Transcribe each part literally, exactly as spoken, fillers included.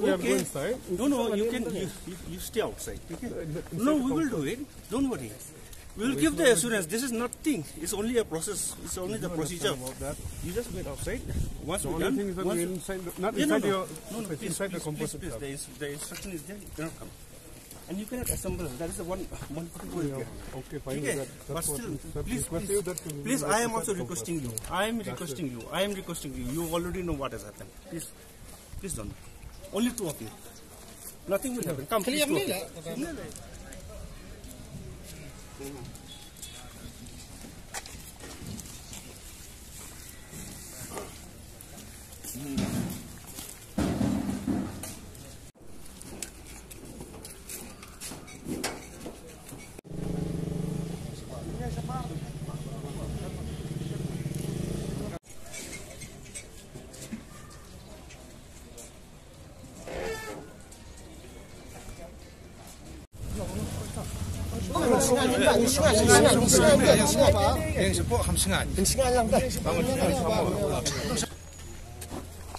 Okay. No, no, you can, you, you, you stay outside. Okay? No, we will do it. Don't worry. We'll give the assurance. This is nothing. It's only a process. It's only the procedure. You just wait outside. Once we done, once inside, not inside your, no, no, please, inside the compost. Please, the instruction is there. You cannot come. And you cannot assemble. That is the one, one particular area. Okay, fine. Okay? But still, please, please, please, I am also requesting you. I am requesting you. I am requesting you. You already know what has happened. Please, please don't. Only two of you. Nothing will happen. Come, please, two of you.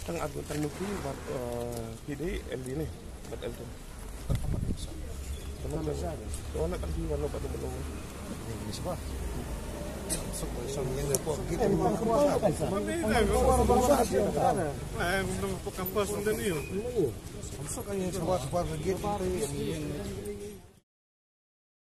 Tang at tang nuki bat, eh, pide L D ne bat L D. Tama sa. Tama sa. Tama sa. Tama sa.